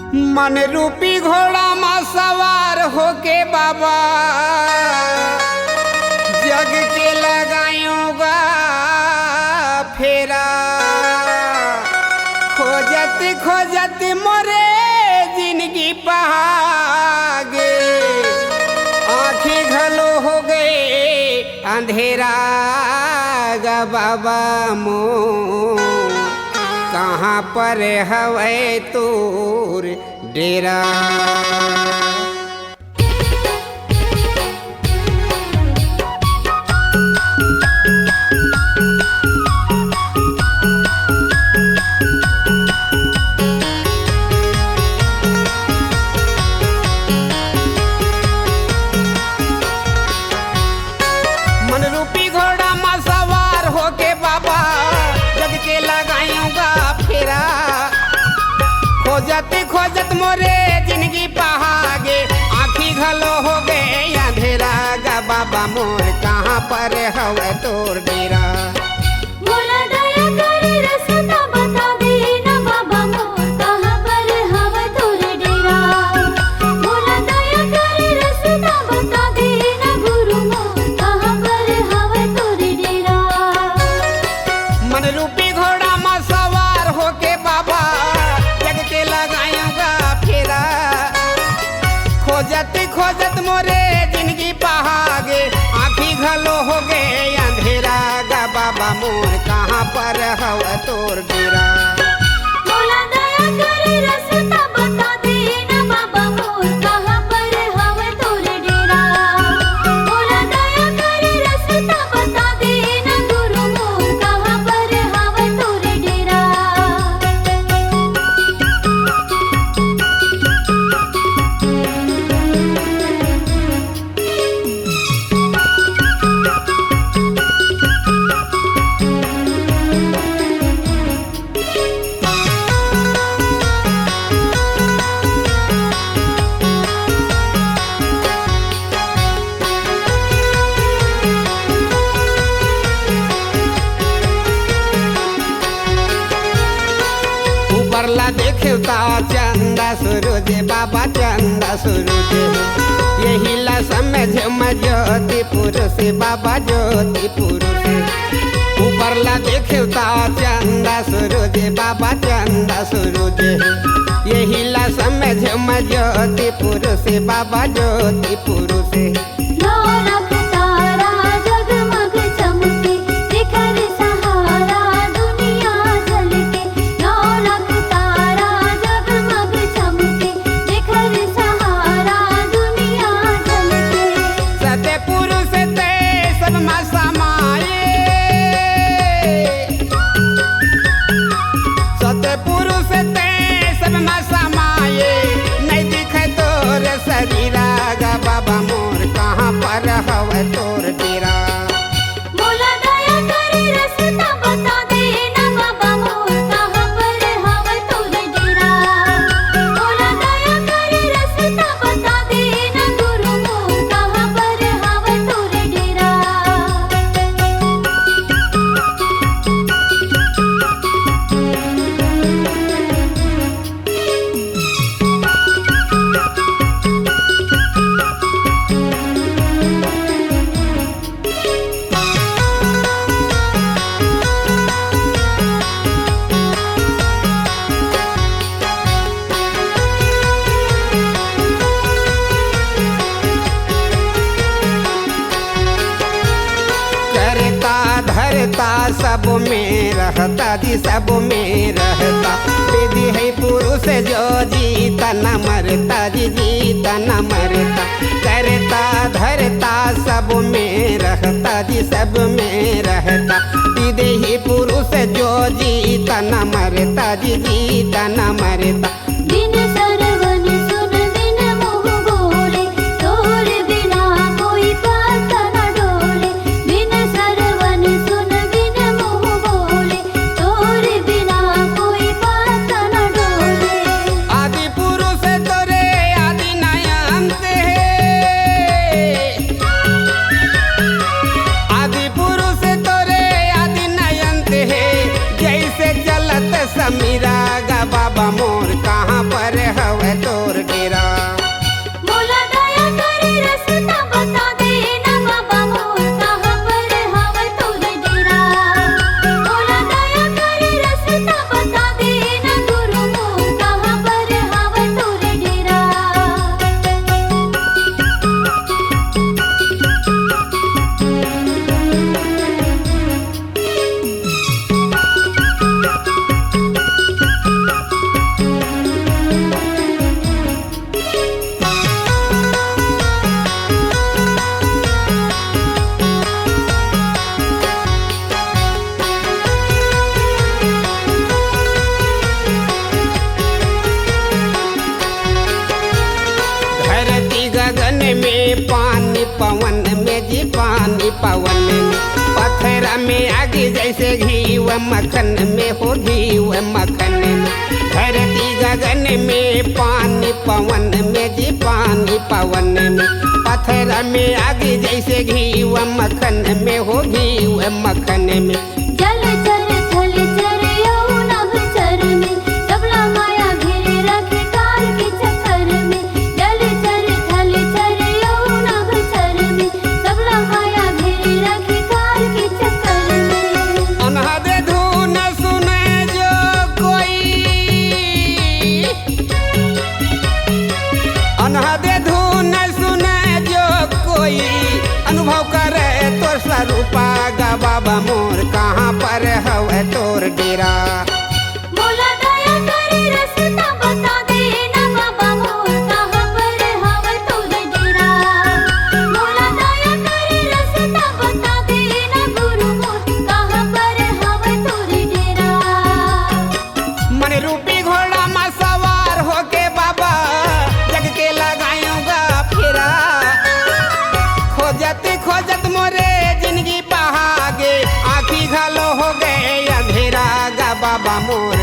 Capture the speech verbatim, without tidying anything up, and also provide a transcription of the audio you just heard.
मन रूपी घोड़ा मा सवार होके बाबा, जग के लगायों गा फेरा। खोजत खोजत मोरे जिनगी पहागे, आँखी घलो हो गए अंधेरा गा बाबा मोर, कहाँ पर हवय तोर डेरा। मन रूपी घोड़ा मा सवार होके बाबा, जग के लगायों गा फेरा। खोजत खोजत मोरे जिनगी पहागे, आँखी घलो हो गए अंधेरा गा बाबा मोर, कहाँ पर हवय तोर डेरा। मोला दया करे रस्ता बता दे ना बाबा मोर, कहाँ पर हवय तोर डेरा। मोला दया करे रस्ता बता दे ना गुरु मोर, कहाँ पर हवय तोर डेरा। मन रूपी घोड़ा मा सवार होके बाबा, जग के लगायों गा फेरा। खोजत खोजत मोरे जिनगी पहागे, आँखी घलो हो गए अंधेरा गा बाबा मोर, कहाँ पर हवय तोर डेरा। मोला दया करे रस्ता बता दे ना बाबा मोर, कहाँ पर हवय तोर डेरा। मोला दया करे रस्ता बता दे ना गुरु मोर, कहाँ पर हवय तोर डेरा। ऊपर ला देखेव ता चंदा सुरुज, बाबा चंदा सुरुज, यही ला समझ म ज्योति पुरुष, बाबा ज्योति पुरुष। ऊपर ला देखेव ता चंदा सुरुज, बाबा चंदा सुरुज, यही ला समझ म ज्योति पुरुष, बाबा ज्योति पुरुष। नौ लाख तारा जगमग चमके, दिखर सहारा दुनिया झलके। नौ लाख तारा जगमग चमके, दिखर सहारा दुनिया झलके। सत्य पुरुष ते सब मा समाए, सत्य पुरुष ते सब मा समाए, नहीं दिखे तोर शरीरा गा बाबा मोर, कहाँ पर हवय तोर डेरा। मोला दया करे रस्ता बता दे ना बाबा मोर, कहाँ पर हवय तोर डेरा। मोला दया करे रस्ता बता दे ना गुरु मोर, कहाँ पर हवय तोर डेरा। करता धरता सब में रहता जी, सब में रहता। विधि है पुरुष जो जीता न मरता जी, जीता न मरता। करता धरता सब में रहता जी, सब में रहता। विधि पुरुष जो जीता न मरता जी, जीता न मरता। बिन सरवन सुन बिन मुँह बोले, तोर बिना कोई पत्ता न डोले। बिन सरवन सुन बिन मुँह बोले, तोर बिना कोई पत्ता न डोले। आदि पुरुष तोरे आदि न अंत हे। आदि पुरुष तोरे आदि न अंत हे। जैसे चलत समीरा गा बाबा मोर, कहाँ पर हव पवन में, पत्थर में आग जैसे घीव मक्खन में हो, घीव मक्खन में। धरती गगन में पानी पवन में जी, पानी पवन में। पत्थर में आग जैसे घीव मक्खन में हो, घीव मक्खन में। जल चर थल चर अउ नभ चर में, सबला माया घेरे रखे काल के चक्कर में। जल चर थल चर अउ नभ चर में, सबला माया घेरे रखे काल के चक्कर में। अनहद धुन सुने जो कोई, अनहद धुन सुने जो कोई, अनुभव करे तोर स्वरूपा गा बाबा मोर, कहाँ पर हवे तोर डेरा। मोला दया करे रस्ता बता दे ना बाबा मोर, कहाँ पर हवे तोर डेरा। मोला दया करे रस्ता बता दे ना गुरु मोर, कहाँ पर हवे तोर डेरा। मन रूपी घोड़ा म सवार होके बाबा, जग के लगायूं गा फेरा। खोजत खोजत मोरे जिंदगी पहागे, आँखी घलो हो गए अंधेरा गा बाबा मोर,